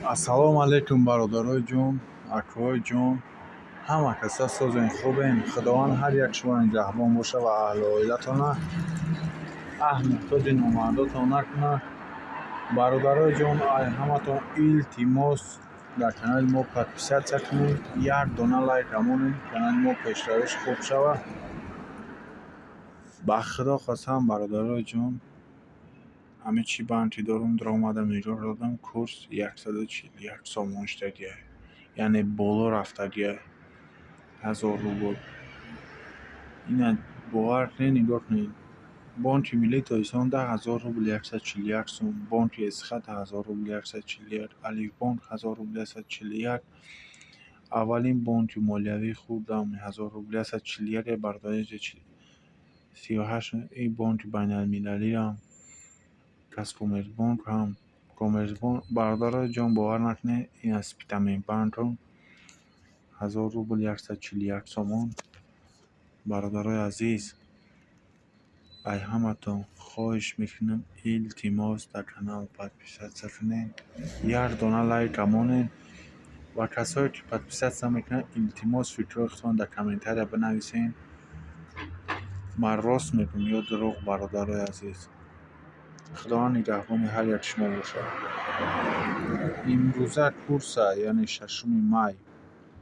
Ассалому алайкум, бародарои ҷон, акои ҷон, ҳама каса созен, хубен. Худованд ҳар як шуморо нигаҳбон боша ва аҳлу оилатона, аҳ, муҳтоҷи номардотон накунад. Бародарои ҷон, ай ҳаматон илтимос, дар канали мо подписаться кунед, як дона лайк амонед, канали мо пешравиш хуб шавад. Ба Худо қасам, бародарои ҷон, ҳамин чӣ банки дорум, даромадам, нигоҳ додам, курс 141 сомон шудагиай, яъне боло рафтагиай 1000 рубл. Ина бовар кунед, нигоҳ кунед: Бонки Миллии Тоҷикистон 10 000 рубл 141 сом, Бонки Эсхат 1000 рубл 141, Алифбонк 1000 рубл 141, аввалин бонки молиявии хурдам 1000 рубл 141. Бародари 38 и бонки байналмилалиам, Казкоммерцбонк ҳам, Коммерцбонк. Бародарои ҷон, бовар накунед, ин аз Спитамен банком 1000 рубл 141 сомон. Бародарои азиз, ай ҳаматон хоҳиш мекунам, илтимос, дар канал подписаться кунед, як дона лайк амонед ва касое ки подписаться мекунанд, илтимос, фикрҳои худтон дар комментария бинависед. Ман рост мегӯм ё дурӯғ, бародарои азиз? Худованд нигаҳбони ҳар як шумо бошад. Имрӯза курса, яъне 6-уми май.